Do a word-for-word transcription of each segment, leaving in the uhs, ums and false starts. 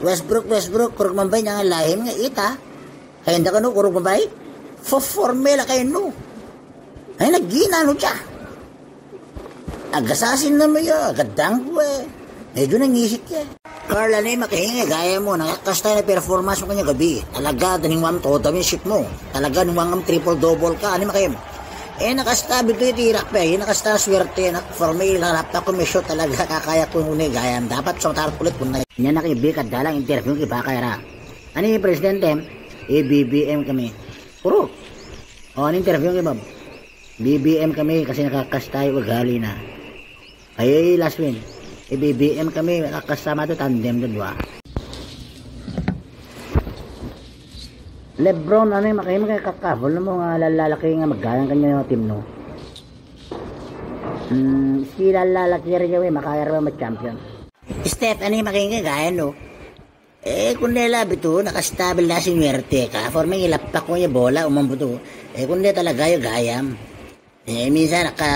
Westbrook, Westbrook, kuruk membai nyangan lahim nge ita. Hai nda kanu kuruk membai. Foforme la kainu. Hai na gina nuja. Agasasin na mo yo, agadang kue. Medyo na ngisik ya. Carl, ani makahinge gaya mo, nakakasta na performance mo kanya gabi. Talaga, daning wam todo min ship mo. Talaga, nung wam triple double ka, ani makahim. Eh, nakasta bitu iti irak pe, eh, nakasta swerte, nak forme ila laptop ko mesyo talaga kakaya ko ngune gayam. Dapat song tarap kulit kun na. Nya nak ibi ka dalang interview ki bakay ra. Ani president em, eh, B B M kami. Kuruk. Oh, ani interview ki bab. B B M kami kasi nakakasta ay ugali na. Ay, last win. I B B M kami, kakasama tu tandem tu dua. LeBron, ani makahim ke kakaful mo nga lalalaki nga megang kanya tim no. Hmm, si lalalaki re jawi makaya re ma champion. Steph, ani makahim ke gaya no. Eh, kunde la bitu, nakasta bela si muerte ka, forme ngi lapak ko ye bola umum bitu. Eh, kunde talaga yo gayam. Eh, minsan naka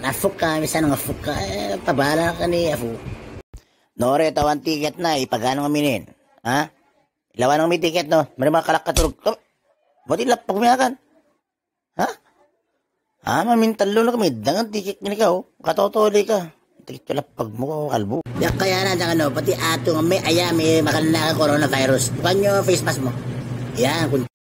afuk ka, minsan ngafuk ka, eh, pabala kani afu. Nore tawan tiket na, ipaganong minin. Ha? Ilawanong mi tiket no, meri makalak katuruk. Boti lapak mi akan. Ha? Ama min tello no kami dangan tiket ni kau. Katoto di ka. Tiket lapak mo kalbu. Ya kaya na jangan no, pati atung me ayam e makan na coronavirus. Bukannya face mask mo. Ya, kun